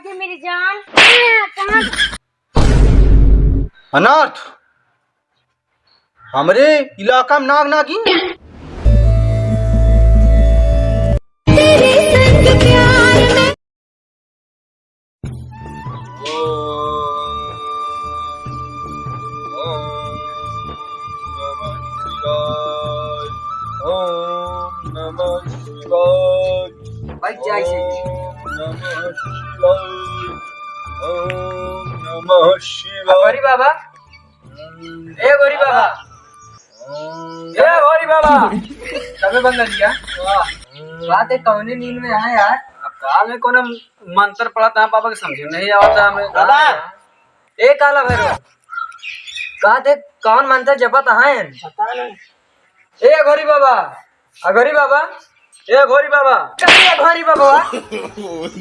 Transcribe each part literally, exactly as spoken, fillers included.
ये मेरी जान, कहाँ? अनर्थ, हमरे इलाका में नाग नागिन। तेरे संग प्यार में। ओम नमः शिवाय। ओम नमः शिवाय। भाई, जय श्री ओम नमः शिवाय। ओम नमः शिवाय। गोरी बाबा, ए गोरी बाबा, ए गोरी बाबा। तबे बंद कर दिया। वाह। बात है, कौने नींद में है यार? अब काल में कौन मंत्र पढ़त है बाबा के समझ में नहीं आवता हमें। बाबा। ए काला भैरव, का देख कौन मंत्र जपत हैं? पता नहीं। ए अघोरी बाबा, अघोरी बाबा, ए अघोरी बाबा, ए अघोरी बाबा।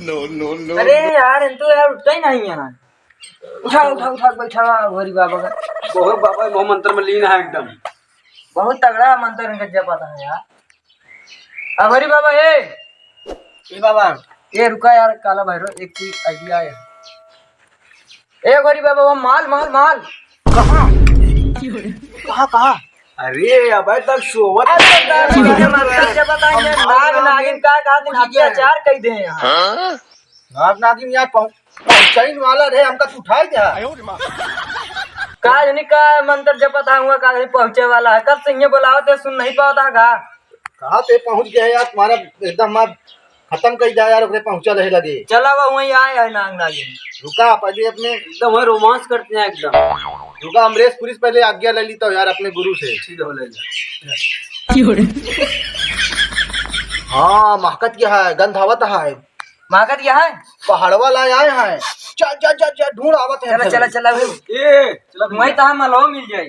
No, no, no। अरे यार, इन तो यार उठता ही नहीं है। उठा, उठा, उठा, बैठा अघोरी बाबा का। बहुत बाबा, बहुत मंत्र में लीन है एकदम। बहुत तगड़ा मंत्र इनका जपत है यार। अघोरी बाबा, ए। ए बाबा। ए रुका यार, काला भैरव, एक चीज idea है। ए अघोरी बाबा, वो माल, माल, माल। कहाँ? कहाँ, कहाँ? अरे, अबे तक सोवत अरे, है। नाग नागिन का, का दिन अत्याचार कर दे यहाँ। हाँ? नाग नागिन यहाँ पहुँ-, पहुँचाइन वाला रहे, हमका तू उठाए क्या? का जनी का मंत्र जपत हुआ, का जनी पहुँचे वाला है। कब से ये बुलावत है, सुन नहीं पावत है का? कहाँ ते पहुँच गए यार, तुम्हारा एकदम मार खत्म कर दिया यार, ओकरे पहुँचा रहे लगे। चला वो वहीं आए है नाग नागिन। रुका, पहले अपने एकदम वहीं romance करते हैं एकदम। रुका, अमरीश पुरी से पहले आज्ञा ले ली तो यार अपने गुरु से। ठीक है, ले ले। हाँ, महकत क्या है, गंध आवत है। महकत क्या है? पहाड़वा ला आए हैं। चल, चल, चल, चल, ढूंढ आवत है। चला, चला, चला भाई। ए, चला भैया। मैं तो हम मलवा मिल जाई।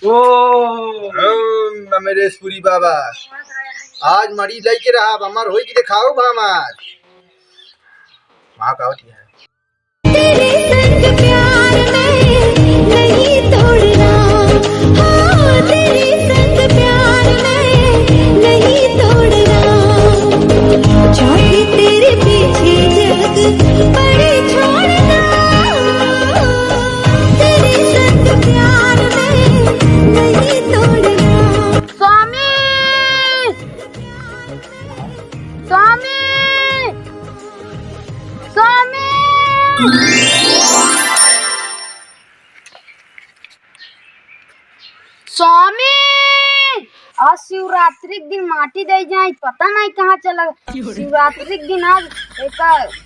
ओम अमरेशपुरी बाबा, आज मड़ी लइके रहा, हमार होई कि देखाओ बा हमार। वहाँ का होती है? तेरे संग प्यार में नहीं तोड़ना, हाँ, तेरे संग प्यार में नहीं तोड़ना। जाके तेरे पीछे जग पड़े छोड़ना, तेरे संग प्यार में नहीं तोड़ना। स्वामी! स्वामी! स्वामी! स्वामी! आज शिवरात्रि के दिन माटी दे जाए, पता नहीं कहाँ चला। शिवरात्रि के दिन आज एक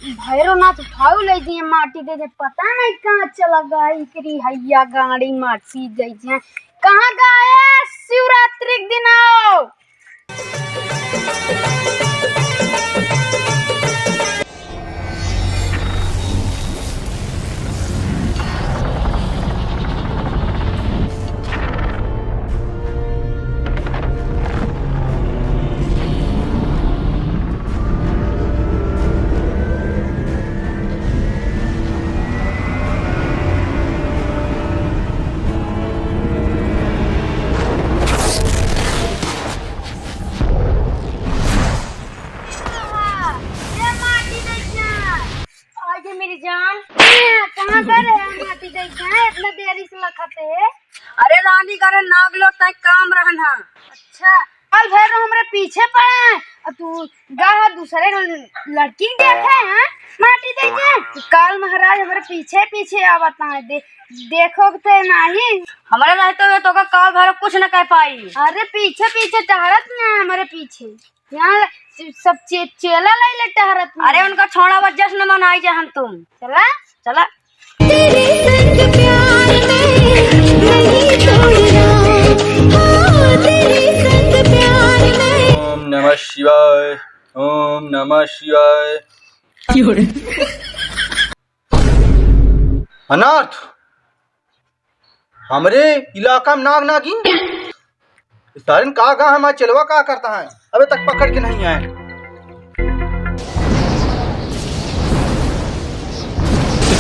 भैरवनाथ उठाऊ ले दिए, माटी दे जाए, पता नहीं कहाँ चला गया। इकरी हैया गाड़ी माटी दे जाए, कहाँ गए? शिवरात्रि के दिन आओ। आगे मेरी जान। कहाँ गए रहे माटी दे के? इतना देरी से लखते है। अरे रानी, करे नाग लोग तय काम रहन है। अच्छा, काल भैरव हमरे पीछे पड़ा है, और तू गा दूसरे लड़की के देखे हैं माटी दे के। काल महाराज हमरे पीछे पीछे आवत है, दे-, देखो तो नहीं। हमारे रहते हुए तो का काल भैरव कुछ न कह पाई। अरे पीछे पीछे टहरत ना है हमारे पीछे। यहाँ सब चे-, चेला लइले टहरत में। अरे उनका छोड़ा, बस जश्न मनाई जा हम तुम। चला? चला। तेरे संग प्यार में नहीं तोड़ना, हाँ, तेरे संग प्यार में। ओम नमः शिवाय, ओम नमः शिवाय। अनर्थ, हमरे इलाका में नाग नागिन? सारन का गा हमार चेलवा का करता है, अबे तक पकड़ के नहीं आए।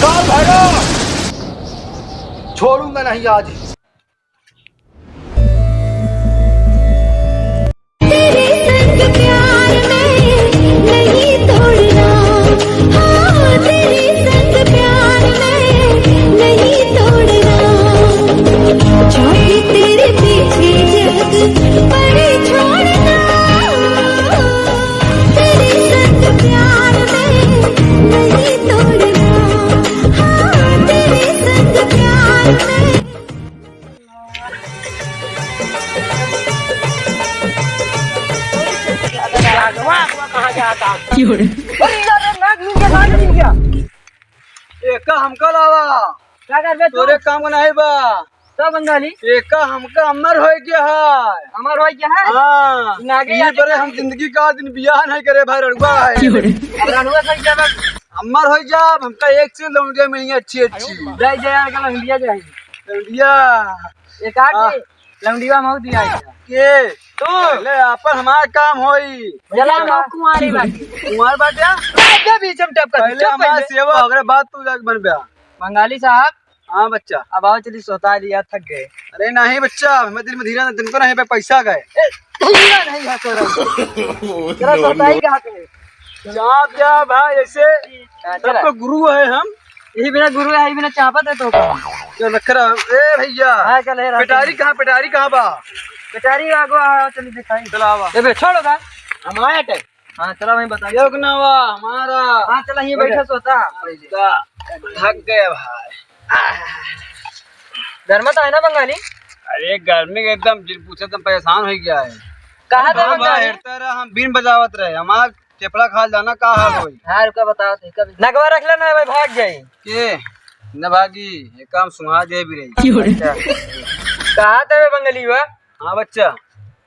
काल भैरव, छोड़ूंगा नहीं आज। तेरे संग प्यार में भगवान, भगवान कहाँ जाता? अरे यार, नाग मिल गया, नाग मिल गया। एका हमका लावा। का करबे तू? तोरे काम का नहीं बा। का बंगाली? एका हमका अमर होए के है। अमर होए के है? हाँ। नागे ये यार बरे हम जिंदगी का दिन बियाह नहीं करे भाई, रड़ुआ है। अब रड़ुआ सही क्या बा? अमर होए जा, हमका एक से लौंडिया मिली अच्छी अच्छी। जय जय यार का लौंडिया जाए। लौंडिया। एक आठ आ। लौंडिया मऊ दिया है। के? तू। ले, आपन हमार काम होई। चला, चला। हम कुंवारे बाटे। कुंवार बाटे? अबे बीच में टपका, पहले चुप हमार पहले। सेवा, ओकरे बाद तू जाके बनबे। बंगाली साहब। हाँ बच्चा। अब आओ चली, सोता लिया, थक गए। अरे नहीं बच्चा, हमें दिल में धीरा, तुमको नहीं पे पैसा गए। ए, धीरा नहीं है तोरा। चला, सोता ही कहाँ पे है? जा, जा भाई, ऐसे हाँ, चला। सबको गुरु है हम। यही बिना गुरु है, यही बिना चाहत है तो का? चल, रख रहा। ए भैया, हाँ, चल, हे रात पिटारी में। कहाँ, पिटारी कहाँ बा? पिटारी आगो आ, चल दिखाई। चल आवा। ए बे, छोड़ो का? हमारा टाइम। हाँ, चला वहीं बता। योगनावा हमारा। हाँ, चला, यहीं बैठा सोता। का थक गए भाई। गर्मा तो है ना बंगाली? अरे गर्मी के एकदम जिन पूछे, एकदम परेशान हो गया है। कहाँ था हाँ, बंगाली? हेरता रहा, हम बीन बजावत रहे, हमार चेपड़ा खा जाना का हाल होई? हाँ, रुका, बताओ तो, कब नगवा रख लेना है भाई, भाग जाई। के? न भागी, ये काम सुहा दे भी रही। अच्छा। कहा था बे बंगली हुआ? हाँ बच्चा।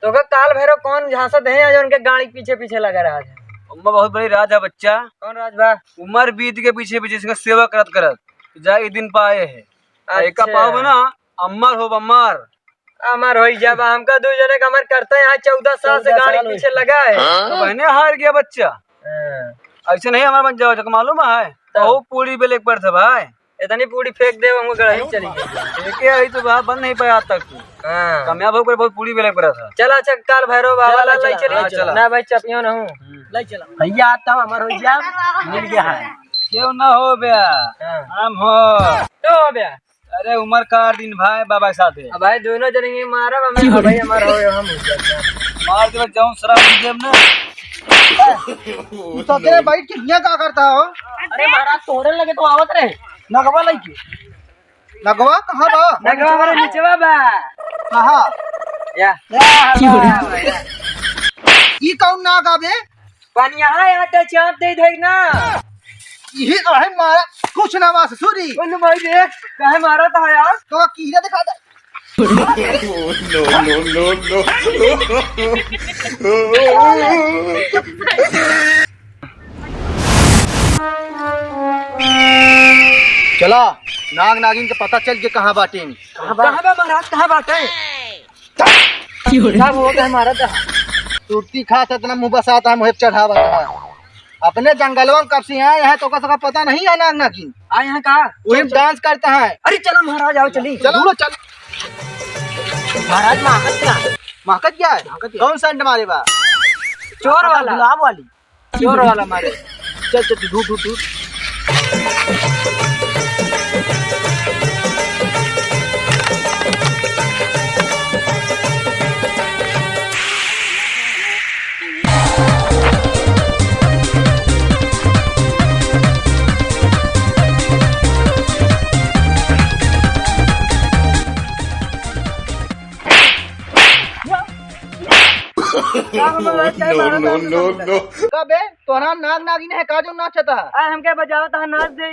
तो का काल भैरव कौन झांसा दे हैं, आज उनके गाड़ी के पीछे पीछे लगा रहा है? अम्मा बहुत बड़ी राज है बच्चा। कौन राज बा? उम्र बीत के पीछे पीछे इसका सेवा करत करत तो जा एक दिन पाए है। अच्छा। एका पाओ ना, अमर हो अमर। अमर होई जाबा, हमका दू जने का अमर करते हैं, आज चौदह साल से चौदह गाड़ी साल पीछे होई। लगा है। हाँ? तो बहने हार गया बच्चा। हाँ। ऐसे नहीं हमारा बन जाओ, जब मालूम है, तो? बहुत पूरी बेले के पड़ता भाई। इतनी पूरी फेंक दे, हमको गड़ही चली गई। फेंके आई तो बात बन नहीं पाया आज तक तू। हाँ। कामयाब होकर बहुत पूरी बेले के पड़ा था। चला, अच्छा, काल भैरव बाबा चला, ला चला, चली। हाँ, चला। ना भाई, चपियो ना हूँ। हम्म। ले चला। भैया, आता हूँ, हमार हो जा, मिल गया है। क्यों ना हो बे? हाँ। हम हो। तो हो बे? अरे उमर का दिन भाई बाबा के साथ है। अब भाई दोनों जने ये मारा, अब हमें, अब भाई हमारा हो, हम हो गया। मार के जौन शराब पी देब ना। तू सकेरे बैठ के हियां का करता हो? अरे महाराज तोड़े लगे तो आवत रहे। नगवा लइके। नगवा कहाँ बा? नगवा हमारे नीचवा बा। कहाँ? या। या, बा, बा, या। ई कौन नाग आबे? पनिया है, आटे चाप दे दे ना। यही तो है मारा, कुछ ना मार ससुरी। बोल भाई रे, काहे मारा था यार? तो कीड़ा दिखा दे। No, no, no, no। चला, नाग नागिन के पता चल के कहाँ बाटे। कहाँ बा? कहाँ बा महाराज, कहाँ बाटे? का हो गया हमारा तो? सुरती खात है, इतना मुंह बसाता है, मुंह चढ़ावा है। अपने जंगलवा में कब से आए हैं, तो का पता नहीं है नाग नागिन। आए हैं का? वही चल, चल। डांस करता है। अरे चलो महाराज, आओ चली। चलो। दूर चल। महाराज, महकत क्या? महकत क्या है? महकत क्या? कौन सेंट मारे बा? चोर वाला। गुलाब वाली। चोर वाला मारे। चल, चल, तू ढूंढ, ढूंढ, ढूंढ। No, no, no, no। का बे, तोहरा नाग नागिन है का जो नाचता? आ, हमके बजावत है, नाच दे।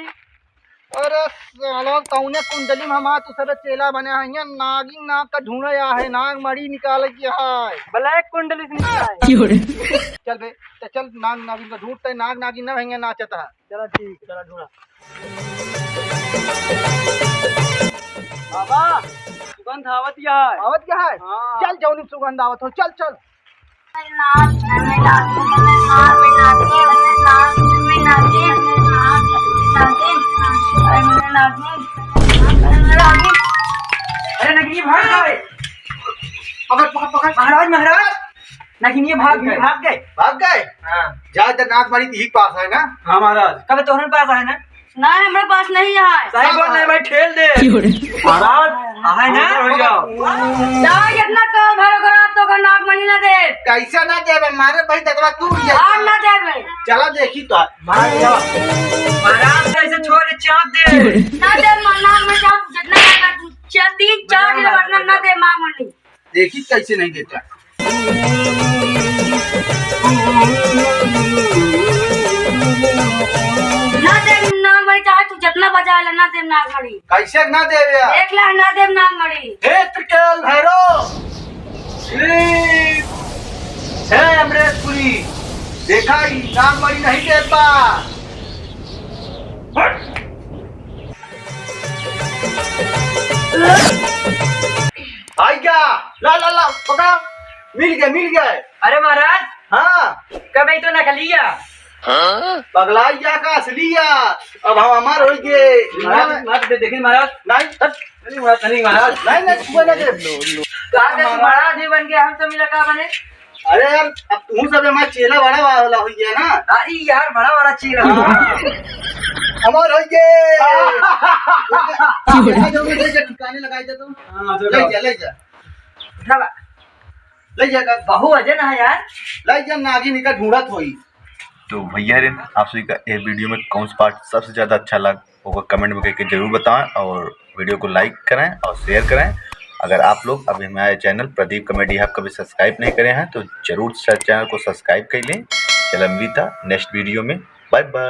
अरे साला, कौने कुंडली में हमार तू सब चेला बने है? यहाँ नागिन नाग का ढूंढे आ है, नाग मणि निकाले की है। Black कुंडली से निकाले। चल बे, तो चल नाग नागिन का ढूंढते, नाग नागिन ना है, नाचता है। चला ठीक, चला ढूंढा। बाबा, सुगंध आवत या है। आवत या है? हाँ। चल जौनी सुगंध आवत हो, चल, चल। अरे नगिनिया भाग गए। पकड़, पकड़, पकड़। महाराज, महाराज। नगिनिया भाग गए। भाग गए? भाग गए? हाँ। जा, इधर नाग मणि यही पास है ना? हाँ महाराज। कब तोहरे पास है ना? नहीं, हमरे पास नहीं है। सही बोल रहे भाई, ठेल दे। महाराज, आहे ना? हो जाओ। जाओ, जितना काल भरो करा, तो का नाग मणि ना दे। कैसे ना देबे? मारे भाई, दतवा तू ये। आज ना देबे। चला देखी तो। महाराज, कैसे छोरे चाप दे। ना दे, नाग मणि चाप, जितना काल कर, चार, तीन, चार किलो वरना ना दे, नाग मणि। देखी कैसे नहीं देता। नागमणि। कैसे ना देवे यार? एक लाख ना देब नागमणि। हे त्रिकाल भैरव, श्री, हे अमरेशपुरी, देखा ई नागमणि नहीं देत बा। हट। आई क्या? ला, ला, ला, पकड़ा। मिल गए, मिल गए। अरे महाराज, हाँ। कब आई तो नकलिया? पगलाई जा का असली या? अब हम अमर होई गे। महाराज, महाराज, दे-, देखिए महाराज। नहीं। हट। नहीं महाराज, नहीं महाराज। नहीं, नहीं, छुआ ना दे। का के तू बड़ा आदमी बन गया, हम तो मिला का बने? अरे यार, अब तू सब हमारा चेला बड़ा वाला हो गया ना। अरे यार, बड़ा वाला चेला। हाँ। अमर होई गे। हाँ। ले जा, ले जा, ठिकाने लगाई दे तू। हाँ, ले जा, ले जा। उठा बा। ले जा का। बहु वजन है यार। ले जा, नागिन का ढूंढत होई। तो भैया रे, आप सभी का ये वीडियो में कौन सा पार्ट सबसे ज़्यादा अच्छा लग, ओकर कमेंट में करके जरूर बताएं और वीडियो को लाइक करें और शेयर करें। अगर आप लोग अभी हमारे चैनल प्रदीप कॉमेडी हब कभी सब्सक्राइब नहीं करे हैं तो जरूर से चैनल को सब्सक्राइब कर लें। चला मिली था नेक्स्ट वीडियो में। Bye bye.